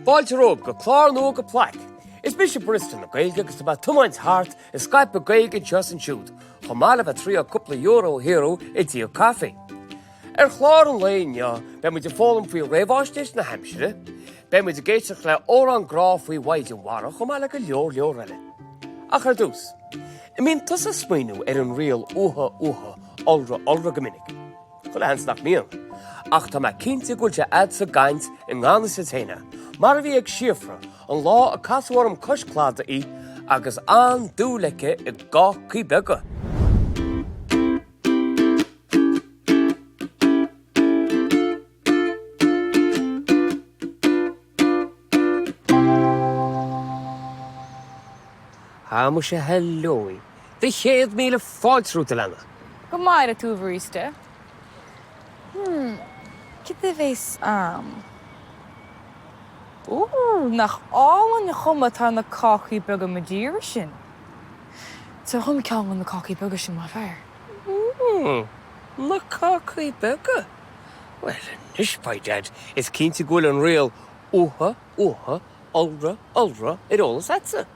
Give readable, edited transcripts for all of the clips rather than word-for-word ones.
Fáilte romhaibh go clár nua de Plaic. Is mise Barista na Gaeilge agus tá mé ag tiomáint thart ag scaipeadh Gaeilge anseo is ansiúd, chomh maith le bheith ag triail cúpla euro a shaothrú i dtír caife. Ar chlár an lae inniu, beidh muid ag foghlaim faoi réamhaisnéis na haimsire, beidh muid ag éisteacht le amhrán grá faoi Mhaighdean Mhara chomh maith le go leor leor eile. Ach ar dtús, an mbíonn tusa ag smaoineamh ar an riail uatha uatha iolra iolra go minic? Chuile sheans nach mbíonn. Ach tá mé cinnte go bhfuil sé a'd sa gcaint i ngan fhios duit féin, mar a bhí ag Síofra an lá a casadh orm cois cladaigh í agus an-dúil aici i gcácaí beaga. Á muise heileo. Do chéad míle fáilte romhat, a leana. Go maire tú, a Bharista. Hmm, cad a bhéas a'm? Ooh, nach álainn an chuma atá ar na cácaí beaga Madeira sin. Tabhair dhom ceann de na cácaí beaga sin, más fearr. Hmm, na cácaí beaga? Bhuel anois, by dad, is cinnte go bhfuil an riail uatha, uatha, iolra, iolra ar eolas a'dsa.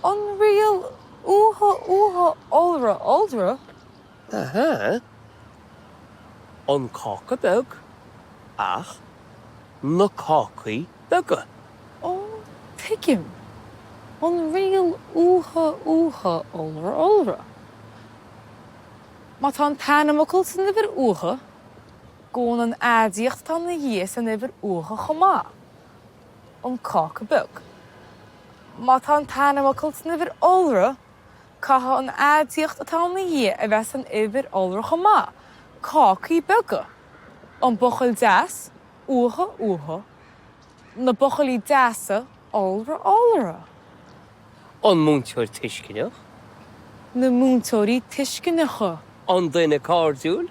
An riail uatha, uatha, iolra, iolra? Aha. An cáca beag, ach na cácaí beaga. Ó, tuigim. An riail uatha, uatha, iolra, iolra. Má tá an t-ainmfhocal san uimhir uatha, gabhann an aidiacht atá ina dhiaidh san uimhir uatha chomh maith, an cáca beag. Má tá an t-ainmfhocal san uimhir iolra, caithfidh an aidiacht atá ina dhiaidh a bheith san uimhir iolra chomh maith, cácaí beaga. An buachaill deas, uatha, uatha. Na buachaillí deasa, iolra, iolra. An múinteoir tuisceanach. Na múinteoirí tuisceanacha. An duine cairdiúil.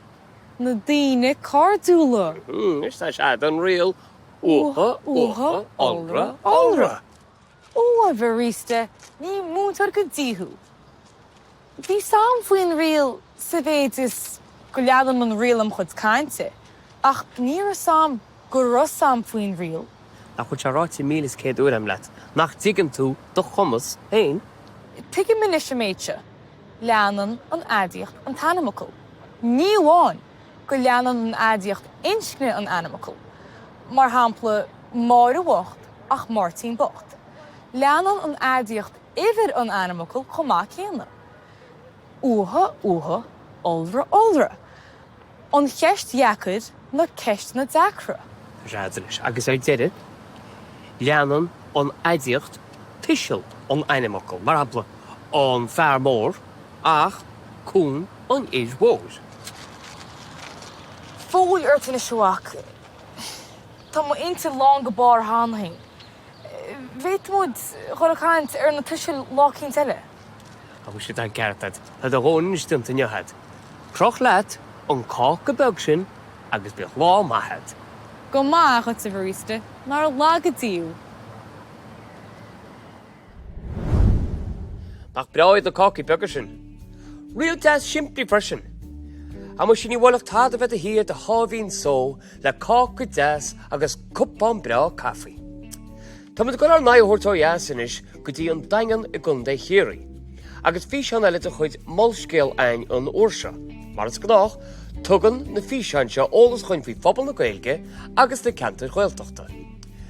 Na daoine cairdiúla. Anois tá sé a'd an riail uatha, uatha, iolra, iolra. Ó, a Bharista, ní múinteoir go dtí thú. Bhí 's a'm faoin riail sa mhéid is go leanaim an riail im chuid cainte, ach ní raibh 's a'm go raibh 's a'm faoin riail. Nach bhfuil sé ráite 1,100 uair a'm leat nach dtuigeann tú do chumas féin? Tuigim anois an méid seo, leanann an aidiacht an t-ainmfhocal. Ní amháin go leanann an aidiacht inscne an ainmfhocail, mar shampla, Máire bhocht ach Máirtín bocht. Leanann an aidiacht uimhir an ainmfhocail chomh maith céanna. Uatha, uatha, iolra, iolra. An cheist dheacair, na ceisteanna deacra. Tá sé a'd anois. Agus ar deireadh, leanann an aidiacht tuiseal an ainmfhocail, mar shampla, an fear mór ach cún an fhir mhóir. Fóill ort anois, a mhac. Tá m'intinn lán go barr cheana féin. Bhféadfadh muid dhul ag caint ar na tuisil lá eicínt eile. Tá muise, tá an ceart agat. Tá do dhóthain anois déanta inniu agat. Croch leat an cáca beag sin agus bíodh lá maith agat. Go maith dhuit, a Bharista, nár laga Dia thú. Nach breá iad na cácaí beaga sin? Riail deas simplí freisin. Á muise ní bhuailfeadh tada a bheith i do shuí ar do sháimhín só le cáca deas agus cupán breá caife. Táimid ag dul ár n-aghaidh a thabhairt ó dheas anois go dtí an Daingean i gContae Chiarraí. Agus físeán eile de chuid Molscéal againn an uair seo. Mar is gnách, tugann na físeáin seo eolas chugainn faoi phobal na Gaeilge agus na ceantair Ghaeltachta.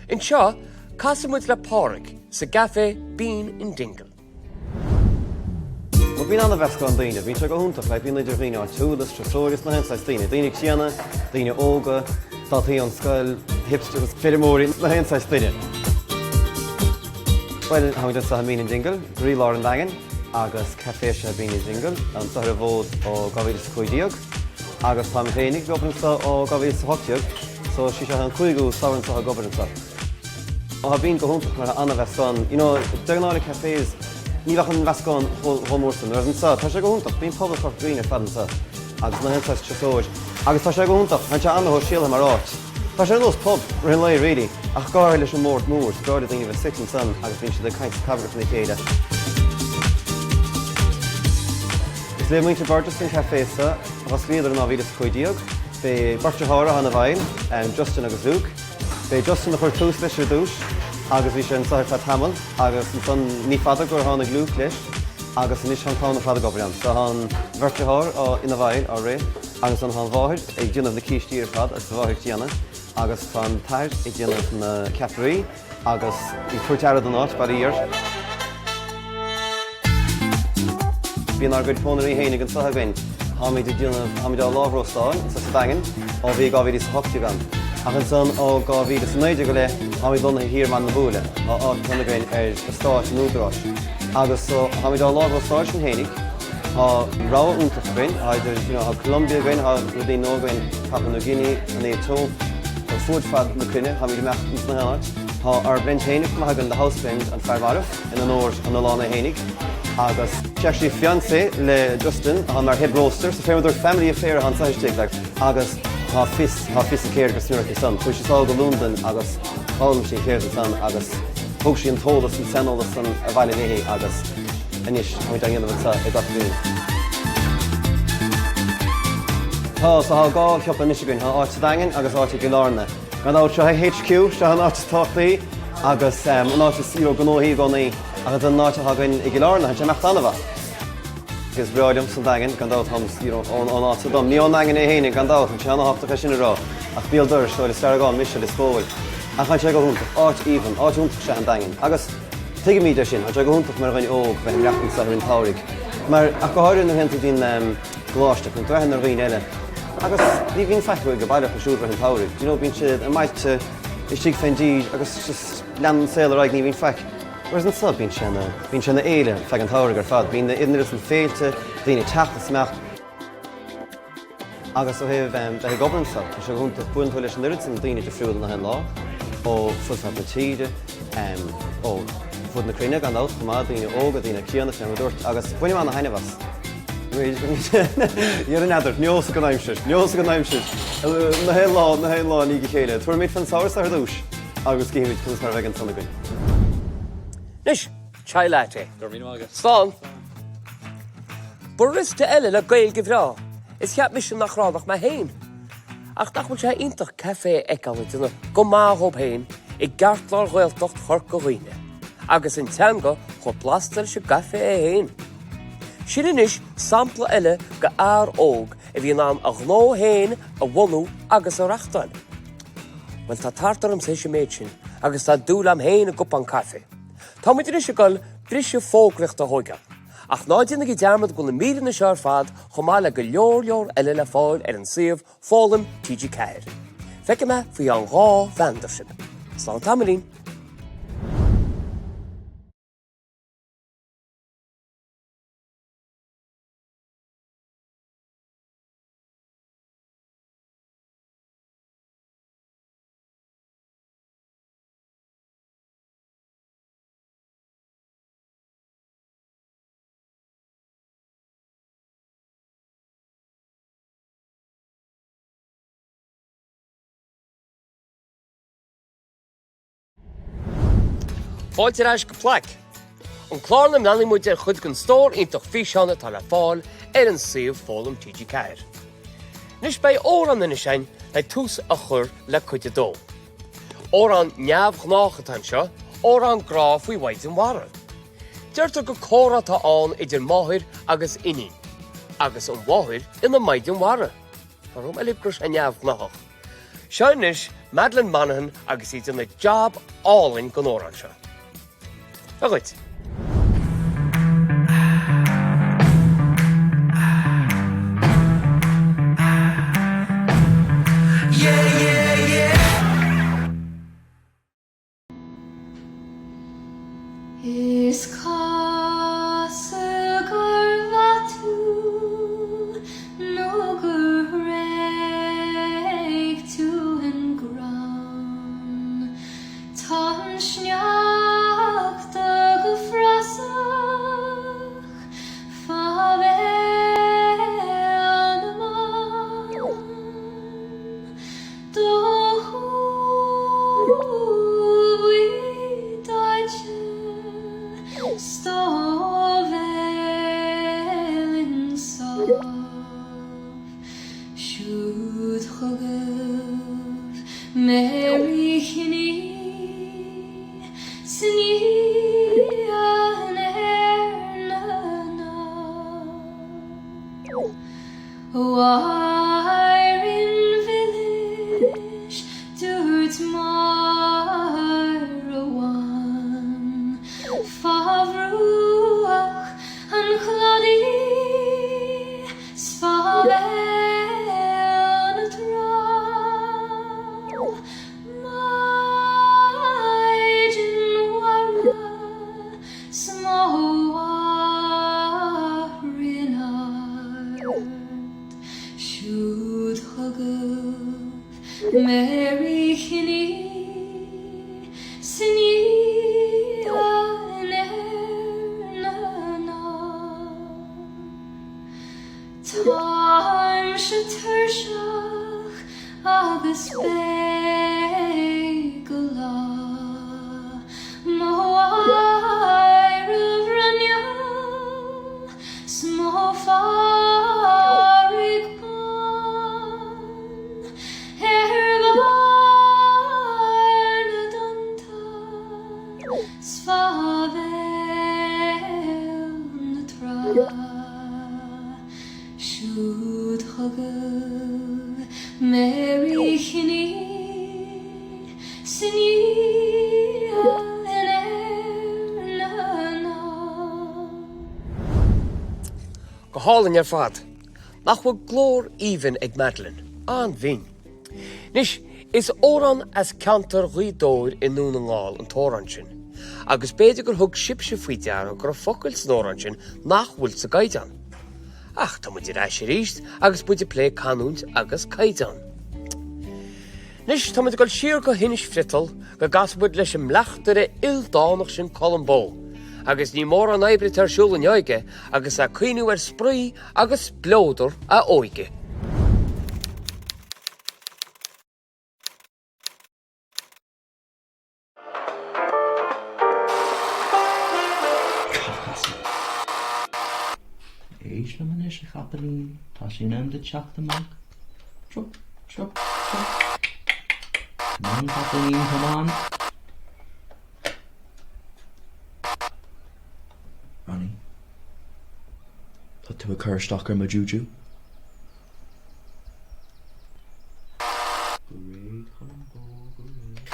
Anseo, casfaidh muid le Páraic sa gcaifé Bean in Dingle. Bhuel, bíonn an-mheascán daoine, bíonn sé go hiontach, like, bíonn idir dhaoine áitiúla, is turasóirí is na haon saghas daoine, daoine críonna, daoine óga, daltaí ón scoil, hipsters, feirmeoirí, na haon saghas duine. Bhuel, táimid anseo i Bean in Dingle, i gcroílár an Daingin, agus caifé is ea Bean in Dingle, anseo ar an bhfód ó 2015, agus táim féinig ag obair anseo ó 2018, so is í seo an cúigiú samhradh anseo ag obair anseo. Tá Bean go hiontach mar tá an-mheascán, you know, de ghnáth le cafés ní bheadh an meascán chomh mór sin, whereas anseo tá sé go hiontach, bíonn pobal Chorca Dhuibhne ar fad anseo agus na haon saghas turasóir agus tá sé go hiontach, tá sé an-shóisialta mar áit. Tá sé ar nós pub, rith an lae really, ach go háirithe leis an mbord mór, is breá le daoine bheith suite ansan agus bíonn siad ag caint is cabaireacht lena chéile. Is le muintir Burgess an café seo, a dh'osclaíodar in 2015, b'é beirt deartháir a tháinig i bhfeighil, Justin agus Luke. B'é Justin a chuir tús leis ar dtús agus bhí sé anso ar feadh tamaill agus ansan ní fada gur tháinig Luke leis agus anois tá an clann ar fad ag obair ann. So tá an bheirt deartháir ina bhfeighil á rith agus ansan tá an mháthair ag déanamh na cístí ar fad agus a mháthair Triona agus tá an t-athair ag déanamh na ceapairí agus ag tabhairt aire don áit, faraor. Bíonn ár gcuid pónairí fhéinig anso againn. Táimid ag déanamh, táimid á lámhróstáil anso sa Daingean ó bhí 2018 ann. Ach ansan ó 2019 i leith, táimid lonnaithe thiar i mBaile na Búille. Tá áit ansan againn ar eastáit an Údaráis. Agus so, táimid á lámhróstáil sinn fhéinig. Tá rogha iontach againn, tá idir, you know, tá Colombia againn, tá rudaí nua againn, Papua New Guinea, an Aetóip, fud fad na cruinne, táimid ag imeacht ins na haon áit. Tá ár blend féinig chomh maith againn, The House Blend, An Fear Marbh, in onóir an oileáin é fhéinig. Agus is actually fiancé le Justin atá mar head roaster, so fé mar a dúirt family affair atá anso istigh, like, agus tá fios, tá fios a ceirde go smior aici san. Chuaigh sí sall go Londain agus d'fhoghlaim sí an cheird ansan agus thug sí an t-eolas, an saineolas san abhaile léi agus anois táimid á dhéanamh anso i gCorca Dhuibhne. Tá, so tá dhá shiopa anois againn, tá áit sa Daingean agus áit i gCill Airne. Gan dabht, seo é HQ, seo an áit is tábhachtaí agus an áit is gnóthaí i gcónaí ach an áit atá againn i gCill Airne, tá sé ag imeacht an-mhaith. Is breá liomsa an Daingean, gan dabht, táim ón áit seo dom. Ní ón nDaingean é fhéinig, gan dabht, tá sé an-thábhachtach é sin a rá, ach béal dorais ó Lios Deargáin mise, Lios Póil. Ach tá sé go hiontach, áit aoibhinn, áit iontach is ea an Daingean. Agus tuigimid é sin, tá sé go hiontach mar dhuine óg bheith ag imeacht anseo i rith an tsamhraidh. Mar, ach go háirithe nuair a théann tú dtí'n gcoláiste, cuireann tú aithne ar dhaoine eile. Agus ní bhíonn faic acu ag baile acu siúd i rith an tsamhraidh. Do you know, bíonn siad i mbailte istigh fén dtír agus just leanann an saol ar aghaidh, ní bhíonn faic. Whereas anso bíonn sé ina, bíonn sé ina fhéile feadh an tsamhraidh ar fad. Bíonn an oiread san féilte, daoine ag teacht is imeacht. Agus ó thaobh bheith ag obair anso, tá sé go hiontach, buaileann tú leis an oiread san daoine difriúla na haon lá, ó fud fad na tíre, ó fud na cruinne gan dabht chomh maith, daoine óga, daoine críonna, fé mar a dúirt, agus bainim ana-thaitneamh as. Dhera n'fheadar, neosfaidh an aimsir, neosfaidh an aimsir, na haon lá, na haon lá i ndiaidh a chéile. Tabharfaimid fén samhradh seo ar dtús agus cífimid conas mar a bheidh ansan againn. Anois, chai latte. Go raibh míle maith agat. Slán. Barista eile le Gaeilge bhreá. Is cheap mise nach raibh ach mé féin. Ach nach bhfuil sé iontach caife a fheiceáil ag déanamh go maith dhób féin i gceartlár Ghaeltacht Chorca Dhuibhne, agus an teanga chomh blasta leis an gcaife é féin. Sin anois sampla eile de fhear óg a bhí in ann a ghnó féin a bhunú agus a reachtáil. Bhuel, tá tart ormsa théis an méid sin agus tá dúil a'm féin i gcupán caife. Tá muid anois ag dul briseadh fógraíochta a thóigeáil. Ach ná déanaigí dearmad go bhfuil na míreanna seo ar fad chomh maith le go leor leor eile le fáil ar an suíomh Foghlaim TG4. Feicfidh mé faoi cheann 2 mheandar sibh. Slán tamaillín! Fáilte ar ais go Plaic, an clár ina mbreathnaíonn muid ar chuid den stór iontach físeán atá le fáil ar an suíomh Foghlaim TG4. Anois beidh amhrán anois againn le tús a chur le cuid a dó. Amhrán neamhghnách atá anseo, amhrán grá faoi mhaighdean mhara. Deirtear gur comhrá atá ann idir máthair agus iníon, agus an mháthair ina maighdean mhara. Tá rud eile go raibh sé neamhghnáthach. Seo anois Madeline Monaghan agus í ag déanamh jab álainn den amhrán seo. Seo dhuit. Is cosúil gur mhaith tú nó gur thréig tú an gcrann. Tá an sneachta go frasach fá bhéal na mban. Do shúil bhuí daite 's do bhéilín sámh, Siúd chugaibh Mary Chineál. 's fá bhéal na trá. Siúd chugaibh Mary Chinnigh 's níl in aer na ndán. Go hálainn ar fad. Nach bhfuil glór aoibhinn ag Madeline? An-bhinn. Anois, is amhrán as ceantar Ghaoth Dobhair i nDún na nGall an t-amhrán sin. Agus b'fhéidir gur thug sibhse faoi deara go raibh focail san amhrán sin nach bhfuil sa gcaighdeán. Ach tá muid ar ais arís agus muid ag plé canúint agus caighdeán. Anois, tá muid ag dul siar go hInis Friotal go gcasfaidh muid leis an mbleachtaire ildánach sin Colm Bó. Agus ní mórán oibre atá ar siúl inniu aige agus é ag cuimhniú ar spraoi agus spleodar a óige. Éist liom anois, a chapaillín, tá sé in am duit teacht amach. Trup, trup, trup. Come on, capaillín, come on. Ronnie, tá tú ag cur isteach ar mo juju. Go réidh, Colm Bó, go réidh.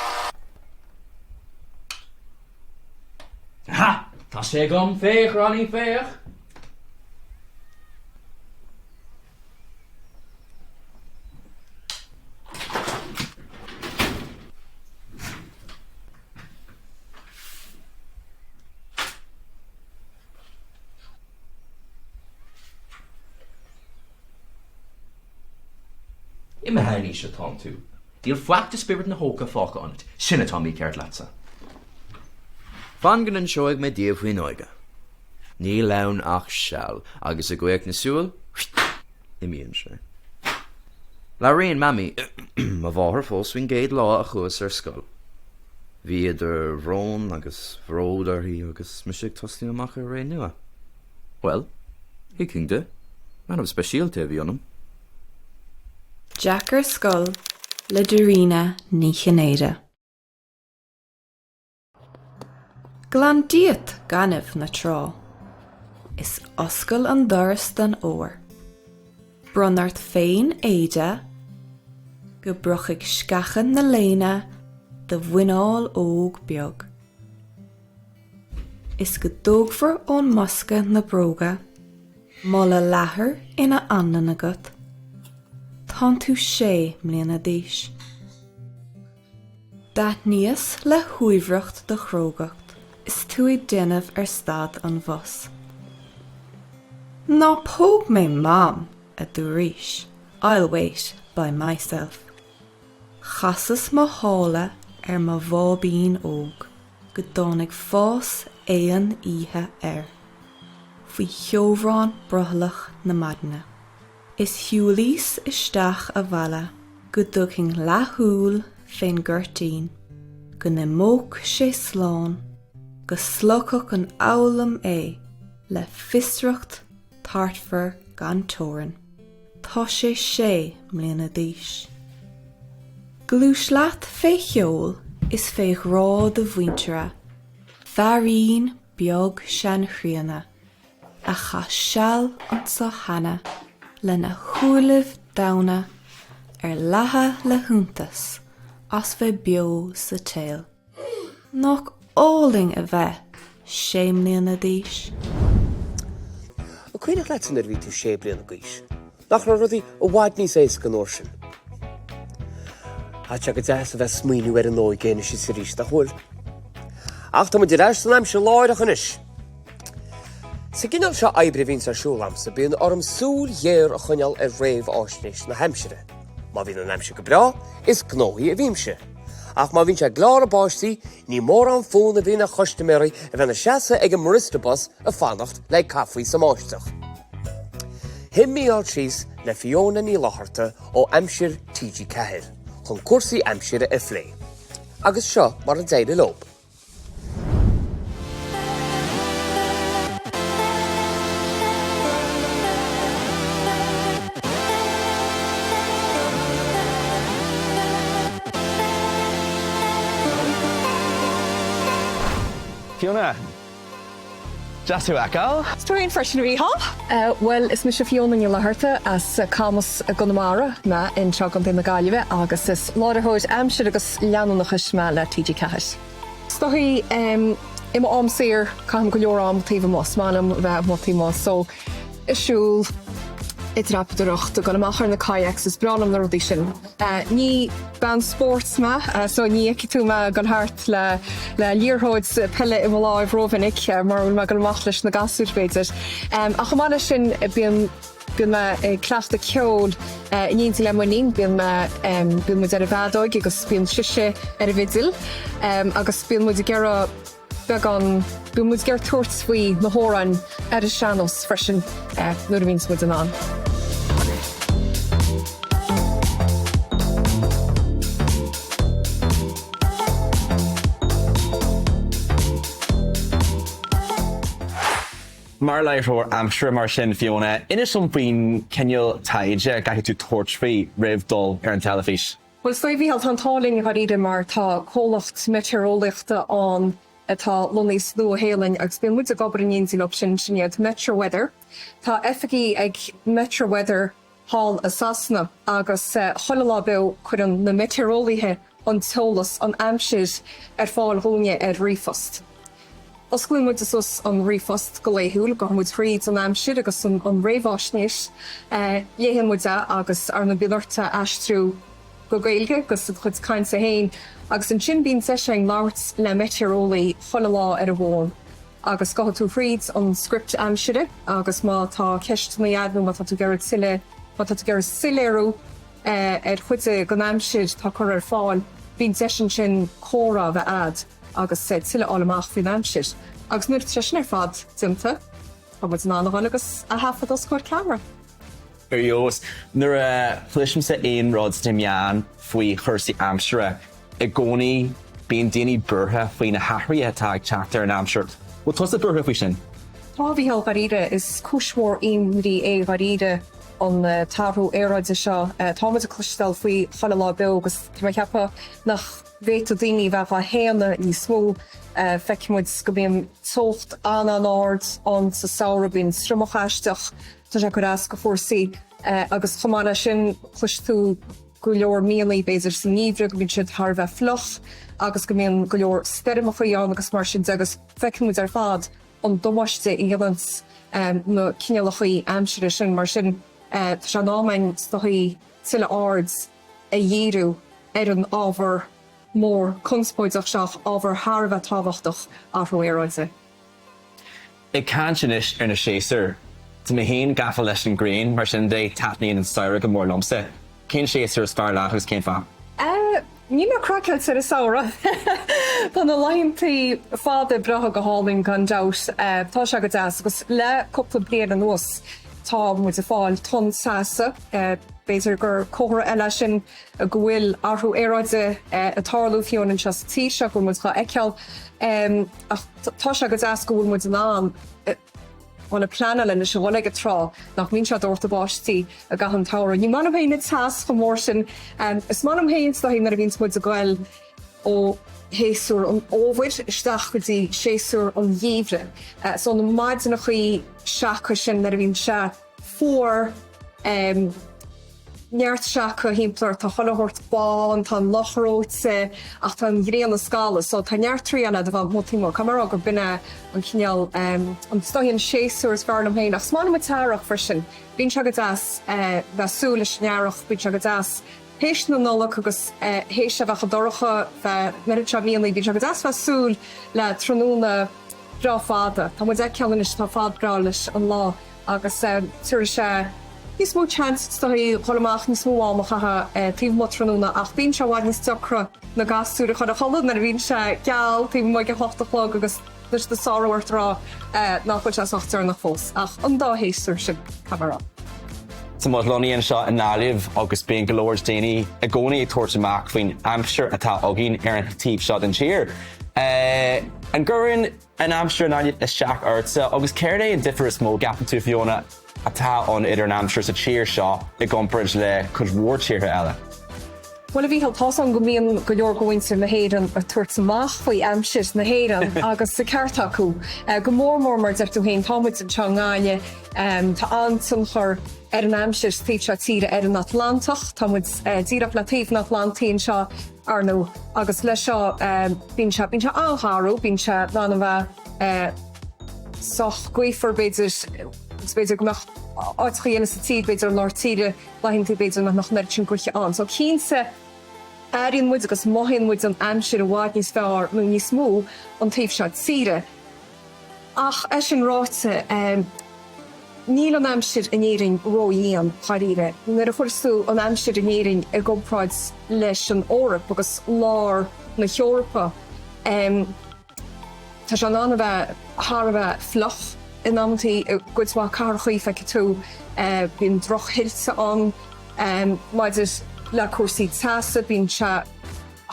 Aha! Tá sé agam! Féach, Ronnie, féach! Imithe in aois atánn tú. Níl faic de spiorad na hóige fágtha ionat. Sin atá mícheart leatsa. Fan go n-inseoidh mé daoibh faoin óige. Níl ann ach seal, agus i gcaoch na súl, imíonn sé. Labhraíonn Mamaí, mo mháthair fós faoin gcéad lá a chuas ar scoil. Bhí idir bhrón agus bhród uirthi agus mise ag tosnú amach ar ré nua. Bhuel, thuigfinn di, leanbh speisialta a bhí ionam. Jeaic ar Scoil le Dairena Ní Chinnéide. Glan díot gaineamh na trá. Is oscail an doras don fhómhar. Bronn ort féin éide go bpriocfaidh sceacha na léine do mhuineál óg beag. Is go dtógfar ón mbosca na bróga, mála leathair ina anlann agat, tánn tú sé mbliana d'aois. D'aithníos le huaibhreacht do chrógacht is tú ag déanamh ar stad an bhus. Ná póg mé Mam, a dúraís, I'll wait by myself. Chasas mo shála ar mo bháibín óg go dtáinig fás éan oíche air faoi cheobhrán brothallach na maidine. Is shiúlaíos isteach abhaile go dtugfainn leathshúil fén gcuirtín, go n-imeodh sé slán, go slogfadh an fhoghlaim é le fiosracht tartmhar gan teorainn. Tá sé sé mbliana d'aois. Gluais leat fé cheol is fé ghrá do mhuintire, feairín beag seanchríonna a chaith seal anso cheana lena shúilibh domhna ar leathadh le hiontas as bheith beo sa tsaol. Nach álainn a bheith sé mbliana d'aois? An cuimhneach leatsa nuair a bhí tú sé bliana d'aois? Nach raibh rudaí i bhfad níos éasca an uair sin? Tá sé go deas a bheith ag smaoineamh ar an óige anois is arís, nach bhfuil? Ach tá muid ar ais san aimsir láithreach anois. Sa gcineál seo oibre a bhíonns ar siúl a'msa, bíonn orm súil ghéar a choinneáil ar réamháisnéis na haimsire. Má bhíonn an aimsir go breá, is gnóthaí a bhímse. Ach má bhíonn sé ag gleáradh báistí, ní mórán fonn a bhíonn ar chustaiméirí a bheith ina seasamh ag an mbarista bus ag fanacht le caife sa mbáisteach. Shuigh Mícheál síos le Fiona Ní Fhlatharta ó Aimsir TG4 chun cúrsaí aimsire a phlé. Agus seo mar a d'éirigh leo. Fiona! Deas thú a fheiceáil. Is tú féin freisin, a Mhícheáil. Bhuel, is mise Fiona Ní Fhlatharta as Camas i gConamara mé anseo i gContae na Gaillimhe agus is láithreoir aimsire agus leanúnachais mé le TG4. Is dóichí, i mo am saor, caithim go leor am taobh amuigh, is maith liom a bheith amuigh taobh amuigh so ag siúl, ag dreapadóireacht, ag dul amach ar na kayaks, is breá liom na rudaí sin. Ní bean spóirt mé so ní fheicfidh tú mé ag dul thart le le liathróid peile i mo láimh rómhinic mura bhfuil mé ag dul amach leis na gasúir b'fhéidir. Ach chomh maith leis sin bíonn bíonn mé ag cleachtadh ceoil in éindí le m'iníon, bíonn mé bíonn muid ar an bhfeadóig agus bíonn sise ar an bhfidil agus bíonn muid ag iarraidh beagán, bíonn muid ag iarraidh tabhairt faoi na hamhráin ar an sean-nós freisin nuair a bhíonns muid in ann. Mar láithreoir aimsire mar sin, Fiona, inis dom faoin cineál taighde a gcaithfidh tú tabhairt faoi roimh dul ar an teilifís. Bhuel, is dóigh, a Mhícheáil, tá an t-ádh linn, dháiríre, mar tá comhlacht meitéareolaíochta ann atá lonnaithe sa Nua-Shéalainn agus bíonn muid ag obair in éindí leo sin, sin iad Metro Weather. Tá oifigí ag Metro Weather thall i Sasana agus chuile lá beo cuireann na meitéareolaithe an t-eolas, an aimsir, ar fáil dhúinne ar ríomhphost. Osclaíonn muid suas an ríomhphost go laethúil, gabhann muid thríd an aimsir agus an réamháisnéis, léigheann muid é agus ar ndóigh bíonn ort é a aistriú go Gaeilge agus do chuid cainte féin agus ansin bíonn deis againn labhairt le meitéareolaí chuile lá ar an bhfón agus gabhfaidh tú thríd an script aimsire agus má tá ceisteanna agat nó má tá tú ag iarraidh tuilleadh, má tá tú ag iarraidh soiléiriú ar chuid den aimsir atá curtha ar fáil, bíonn deis ansin comhrá a bheith a'd. agus tuilleadh a fháil amach faoin aimsir. Agus nuair atá sé sin ar fad déanta, tá muid in ann a dhul agus a thaifead os comhair ceamara. Ar fheabhas. Nuair a chloisimse aon rud sna meáin faoi chúrsaí aimsire, i gcónaí bíonn daoine buartha faoi na hathruithe atá ag teacht ar an aimsir. Bhfuil tusa buartha faoi sin? Tá, a Mhícheáil, dháiríre. Is cúis mhór imní é dháiríre an t-athrú aeráide seo. Tá muid ag cloisteáil faoi chuile lá beo agus tá mé ag ceapadh nach. bhféadfadh daoine a bheith á shéanadh níos mó. Feiceann muid go mbíonn teocht an-an-ard ann sa samhradh, bíonn triomach aisteach, tá sé ag cur as go chúrsaí agus chomh maith leis sin cloisfidh tú go leor míonna b'fhéidir sa ngeimhreadh go mbíonn siad thar a bheith fliuch agus go mbíonn go leor stoirmeachaí ann agus mar sin de agus feiceann muid ar fad an damáiste a dhéananns na cineálacha aimsire sin. Mar sin tá sé in am againn is dóichí tuilleadh aird a dhíriú ar an ábhar mór conspóideach seo, ábhar thar a bheith tábhachtach, athrú aeráide. Ag caint anois ar na séasúir, tá mé féin gafa leis an ghrian, mar sin de, taitníonn an samhradh go mór liomsa. Cén séasúr is fearr leat agus cén fáth? Níl mé craiceáilte ar an samhradh. Tá na laethantaí fada breátha go hálainn gan dabht. Tá sé go deas agus le cúpla bliain anuas tá muid ag fáil tonn teasa. B'fhéidir gur comhartha eile é sin go bhfuil athrú aeráide ag tarlú fiú anseo sa tír seo, go bhfuil muid dhá fheiceáil. Ach tá sé go deas go bhfuil muid in ann dul ag pleanáil anois a dhul ag an trá, nach mbíonn sé ag doirteadh báistí i gcaitheamh an tsamhraidh. Ní maith liom féin an teas chomh mór sin. Is maith liom féin is dóichí nuair a bhíonns muid ag goil ó shéasúr an fhómhair isteach go dtí séasúr an gheimhridh. So na maidineachaí seaca sin nuair a bhíonn sé fuar, neart seaca thimpeall ort, tá chuile shórt bán, tá an loch reoite ach tá an ghrian ag scalladh so tá neart triail a'd a bheith amuigh taobh amuigh. Caithfidh mé a rá gur b'in é an cineál, an, is dóichí an séasúr is fearr liom féin ach is maith liom an t-earrach freisin. Bíonn sé go deas bheith ag súil leis an earrach, bíonn sé go deas théis na Nollag agus théis a bheith chomh dorcha, bheith, an oiread seo mianaigh, bíonn sé go deas bheith ag súil le tráthnóna breá fada. Tá muid ag feiceáil anois, tá fad breá leis an lá. agus tabharfaidh sé níos mó chance is dóichí dhul amach, níos mó am a chaitheamh taobh amuigh tráthnóna ach bíonn sé i bhfad níos deacra na gasúir a chur a chodladh nuair a bhíonn sé geal taobh amuigh ag a hocht a chlog agus tá siad ag sárú ort a rá nach bhfuil sé sách deireanach fós. Ach an dá shéasúr sin, caithfidh mé a rá. Tá muid lonnaithe anseo i nGaillimh agus bíonn go leor daoine i gcónaí ag tabhairt amach faoin aimsir atá againn ar an taobh seo den tír. An gcuireann An aimsir i nGaillimh isteach ortsa agus céard é an difear is mó, gceapann tú, Fiona, atá ann idir an aimsir sa tír seo i gcomparáid le cuid mhór tíortha eile? Bhuel, a Mhíchíl, tá's agam go mbíonn go leor de mhuintir na hÉireann ag tabhairt amach faoi aimsir na hÉireann agus an ceart acu. Go mór mór mar a deir tú féin, tá muid anseo i nGaillimh, tá an-tionchar ar an aimsir sa taobh seo tíre ar an Atlantach, tá muid díreach le taobh an Atlantaigh anseo, ar ndóigh, agus leis seo bíonn sé, bíonn sé an-gharbh, bíonn sé in ann a bheith sách gaofar b'fhéidir, agus b'fhéidir go mbeadh áiteacha eile sa tír, b'fhéidir i lár tíre, laethanta b'fhéidir nach mbeadh an oiread sin gaoithe ann. So cinnte airíonn muid agus mothaíonn muid an aimsir i bhfad níos fearr nó níos mó an taobh seo tíre. Ach é sin ráite, níl an aimsir in Éirinn ródhian, dháiríre. Nuair a chuireas tú an aimsir in Éirinn i gcomparáid leis an Eoraip agus lár na hEorpa, Tá sé in ann a bheith thar a bheith fliuch in amantaí i gcuid mhaith cathrachaí, feicfidh tú. Bíonn droch-thuilte ann. Maidir le cúrsaí teasa, bíonn sé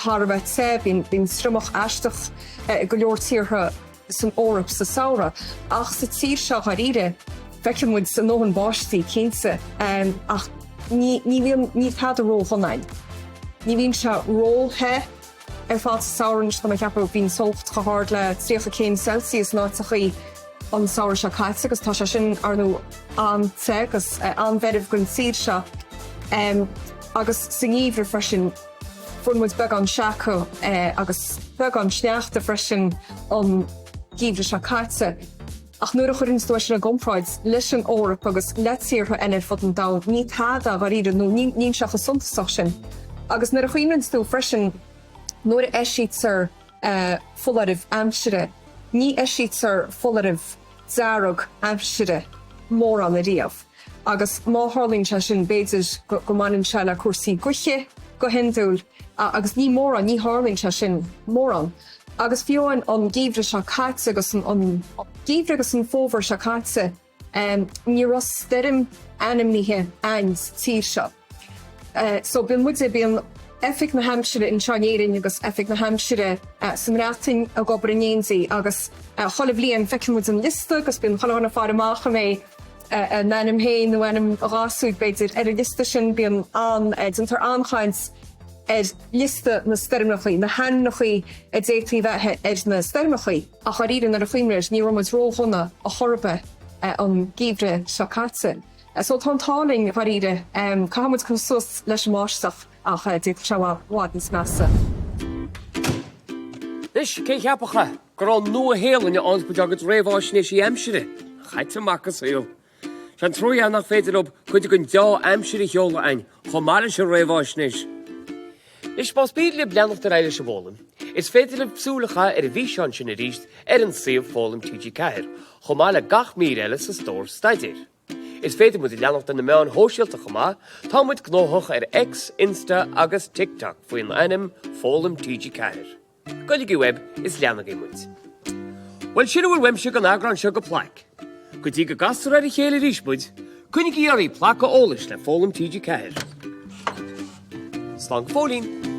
thar a bheith te, bíonn bíonn triomach aisteach i go leor tíortha san Eoraip sa samhradh. Ach sa tír seo, dháiríre, feiceann muid a ndóthain báistí, cinnte, ach ní ní bhíonn níl tada ródhona ann. Ní bhíonn sé ró-the. Ar fad sa samhradh anois tá mé ag ceapadh bhí an teocht chomh hard le 30 céim Celsius in áiteachaí an samhradh seo caite agus tá sé sin ar ndóigh an-te agus an-mheirbh don tír seo. Agus sa ngeimhreadh freisin fuair muid beagán seaca agus beagán sneachta freisin an geimhreadh seo caite. Ach nuair a chuireann tú é sin i gcomparáid leis an Eoraip agus le tíortha eile ar fud an domhain, ní tada dháiríre, nó níl sé chomh suntasach sin. Agus nuair a chuimhníonn tú freisin, nuair a eisítear foláireamh aimsire, ní eisítear foláireamh dearg aimsire mórán ariamh. Agus má tharlaíonn sé sin, b'fhéidir go mbaineann sé le cúrsaí gaoithe go hiondúil, agus ní mórán, ní tharlaíonn sé sin mórán. Agus fiú amháin an geimhreadh seo caite agus an geimhreadh agus an fómhar seo caite, ní raibh stoirm ainmnithe a'ainn sa tír seo. So bíonn muide, bíonn Oifig na hAimsire anseo in Éirinn agus Oifig na hAimsire sa mBreatain ag obair in éindí agus chuile bhliain feiceann muid an liosta agus bíonn chuile dhuine ag faire amach an mbeidh a n-ainm féin nó ainm a ghasúir b'fhéidir ar an liosta sin. Bíonn an, déantar an-chaint ar liosta na stoirmeachaí, na hainmneachaí a d'fhéadfaí bheith ar na stoirmeachaí. Ach dháiríre nuair a chuimhníonn air ní raibh muid ródhona a chor ar bith an geimhreadh seo caite. So tá an t-ádh linn dháiríre. Caithfidh muid cur suas leis an mbáisteach ach d'fhéadfadh sé a bheith i bhfad níos measa. Anois, cé a cheapfadh go raibh an Nua-Shéalainn ann is muid ár gcuid réamháisnéisí aimsire? Caite amach an saol. Sé an trua é nach féidir leo cuid den deá-aimsir a sheoladh a'ainn chomh maith leis an réamháisnéis. Anois, más mian libh leanacht ar aghaidh leis an bhfoghlaim, is féidir libh súil a chaitheamh ar an bhfíseán sin arís ar an suíomh Foghlaim TG4, chomh maith le gach mír eile sa stór staidéir. Is féidir muid a leanacht ar na meáin shóisialta chomh maith, tá muid gnóthach ar X, Insta agus TikTok faoin ainm Foghlaim TG4. Goiligí uaibh is leanaigí muid. Bhuel, sin a bhfuil uaimse don eagrán seo de Plaic. Go dtí go gcastar ar a chéile arís muid, coinnigí oraibh plaice eolais le Foghlaim TG4. Slán go fóillín!